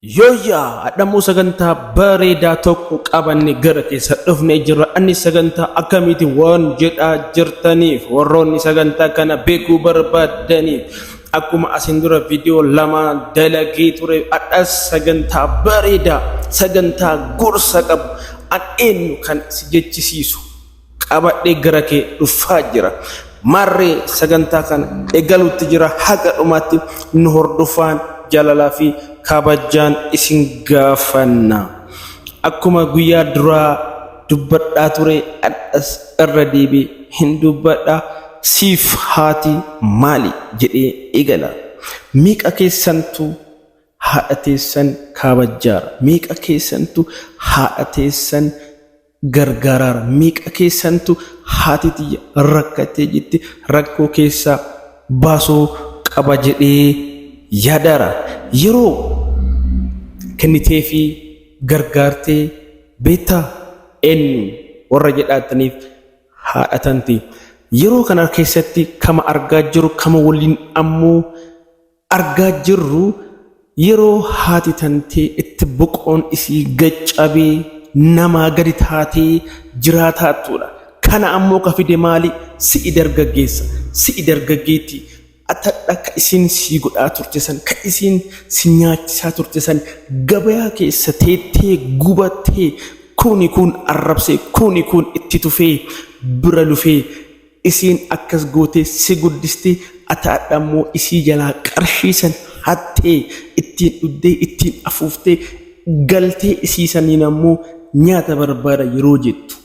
Yooyyaa hadhammoo sagantaa bareedaa tokko qabanne gara keessa dhufnee jirra. Inni sagantaa akkamiiti waan jedhaa jirtaniif warroonni sagantaa kana beekuu barbaadaniif akkuma asin dura viidiyoo lama dalagee ture hadhas sagantaa bareedaa sagantaa gorsa qabu an eenyu kan si jechisiisu qabadhee gara kee dhufaa jira. Maarree sagantaa kana eegaluutti jira haga dhumaatti nu hordofaan jaalalaa fi kabajaan isin gaafanna. Akkuma guyyaa duraa dubbadhaa ture hadhas irra deebi'ee hin dubbadha. Siif haati maali jedhee eegala. Meeqa keessantu haadha teessan kabajjaara? Meeqa keessantu haadha teessan gargaaraara? Meeqa keessantu haati tiyya rakkattee jirti rakkoo keessaa baasuu qaba jedhee yaadaara? Yeroo kenniteefii gargaartee beektaa? Eenyu warra jedhaataniif haadha tanti. Yeroo kana keessatti kama argaa jiru kama waliin ammoo argaa jirru yeroo haati tantee itti boqoon isii gaccabee namaa gadi taatee jiraataattuudha. Kana ammoo ka fide maali? Si'i dargaggeessa, si'i dargaggeettii. Atadha ka isiin sii godhaa turte san, ka isiin si nyaachisaa turte san gabayaa keessa teettee gubattee kuni kun arrabsee kuni kun itti tufee bira lufee isiin akkas gootee si guddistee ati hadha immoo isii jalaa qarshii san hattee ittiin dhuddee ittiin afuuftee galtee isii saniin ammoo nyaata barbaada yeroo jettu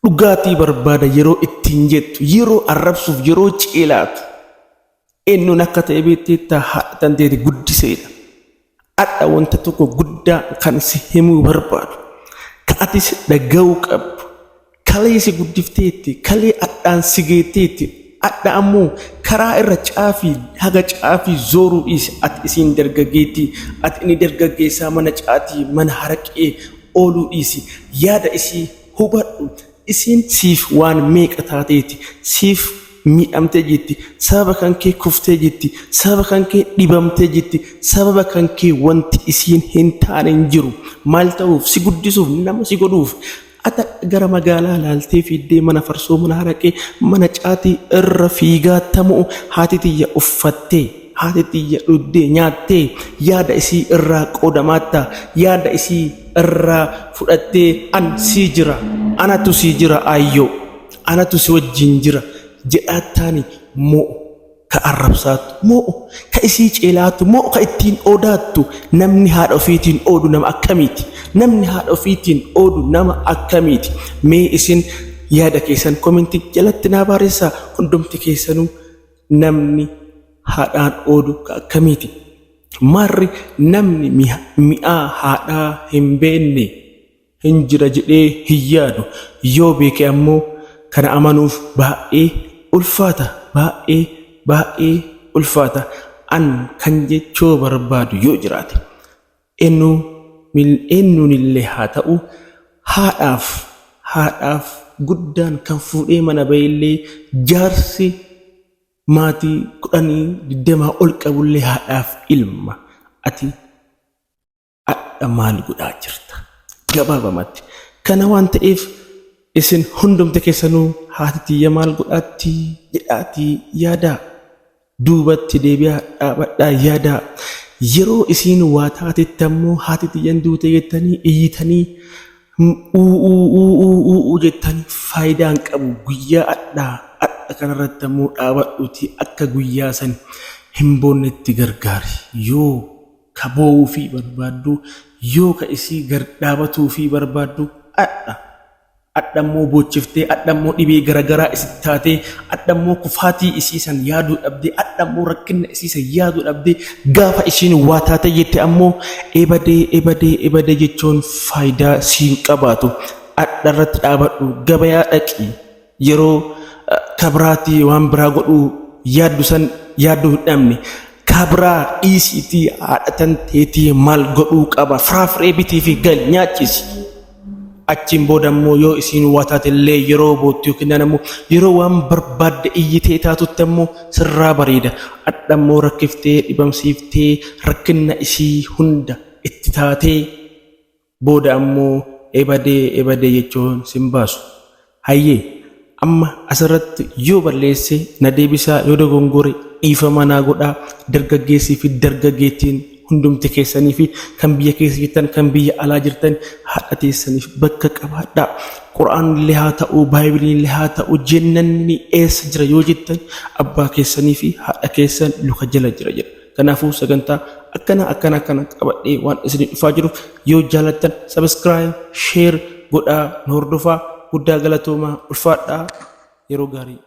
dhugaatii barbaada yeroo ittiin jettu yeroo arrabsuuf yeroo ceelaatu eenyuun akka ta'e beekteetta haadha tanteeti guddiseedha. Hadha wanta tokko guddaa kan si himuu barbaadu ka atis dhaga'uu qabdu kalee si guddifteetti kalee hadhaan si geetteetti hadha ammoo karaa irra caafii haga caafii zooruu dhiisi ati isiin dargaggeettii ati inni dargaggeessaa mana caatii mana haraqee ooluu dhiisi yaada isii hubadhu isiin siif waan meeqa taateeti siif miidhamtee jirti sababa kan kee kuftee jirti sababa kan kee dhibamtee jirti sababa kan kee wanti isiin hin taane hin jiru maal ta'uuf si guddisuuf nama si godhuuf ata gara magaalaa laaltee fiiddee mana farsoo mana haraqee mana caatii irra fiigaa tamu'u haati tiyya uffattee haati tiyya dhuddee nyaattee yaada isii irraa qoodamaatta yaada isii irraa fudhattee an sii jira anatu sii jira aayyoo anatu si wajjin jira jedhaattaani mo'u ka arrabsaattu mo'u ka isii ceelaattu mo'u ka ittiin oodaattu namni haadha ofiitiin oodu nama akkamiiti? Namni haadha ofiitiin oodu nama akkamiiti? Mee isin yaada keessan komentii jalatti naa barreessaa hundumti keessanuu namni haadhaan oodu ka akkamiiti? Maarri namni mi'aa haadhaa hin beekne hin jira jedhee hin yaadu. Yoo beeke ammoo kana amanuuf baay'ee ulfaata. Baay'ee baay'ee ulfaata. An kan jechuu barbaadu yoo jiraate eenyuunillee haa ta'u haadhaaf haadhaaf guddaan kan fuudhee mana ba'ellee jaarsi maatii 10 20 ol qabullee haadhaaf ilma. Ati adha maal godhaa jirta? Gabaabamatti. Kana waan ta'eef isin hundumti keessanuu haati tiyya maal godhaatti jedhaatii yaadaa. Duubatti deebi'aa dhaabadhaa yaadaa. Yeroo isiin waa taatetti ammoo haati tiyyan duute jettanii iyyitanii u'uu u'uu jettanii faayidaa hin qabu. Guyyaa adhaa adha kanarratti ammoo dhaabadhuutii akka guyyaa san hin boonnetti gargaari. Yoo ka boo'uufii barbaaddu, yoo ka isii gar dhaabatuufii barbaaddu adha. Adha immoo boochiftee, adha immoo dhibee garagaraa isitti taatee, adha immoo kufaatii isii san yaaduu dhabdee, adha immoo rakkinna isii san yaaduu dhabdee, gaafa isiin waa taatee jette ammoo ebadee ebadee ebadee jechuun faayidaa siin qabaatu. Adha irratti dhaabadhu, gabayaa dhaqi. Yeroo kabiraatii waan biraa godhuu yaaddu san yaadduu hin dhabne. Kabiraa dhiisiitii haadha tanteetii maal godhuu qaba? Firaafiree bitii fi gal nyaachisi. Achiin booda immoo yoo isiin waa taate illee yeroo boottu yookiin ammoo yeroo waan barbaadde iyyitee taatutti ammoo sirraa bareeda. Adha immoo rakkiftee dhibamsiiftee rakkinna isii hunda itti taatee booda ammoo ebadee ebadee jechuun sin baasu. Hayyee amma asirratti yoo balleesse na deebisaa, yoo dogongore dhiifama naa godhaa. Dargaggeessii fi dargaggeettiin hundumti keessanii fi kan biyya keessa jirtan kan biyya alaa jirtan haadha teessaniif bakka qabaadhaa. Qur'aanillee haa ta'u, Baaybiliinillee haa ta'u, jennanni eessa jira yoo jettan abbaa keessanii fi haadha keessan luka jala jira jedha. Kanaafuu sagantaa akkana akkana akkana qabadhee waan isinii dhufaa jiruuf yoo jaalattan subscribe, share godhaa nu hordofaa. Guddaa galatoomaa, ulfaadhaa, yeroo gaarii.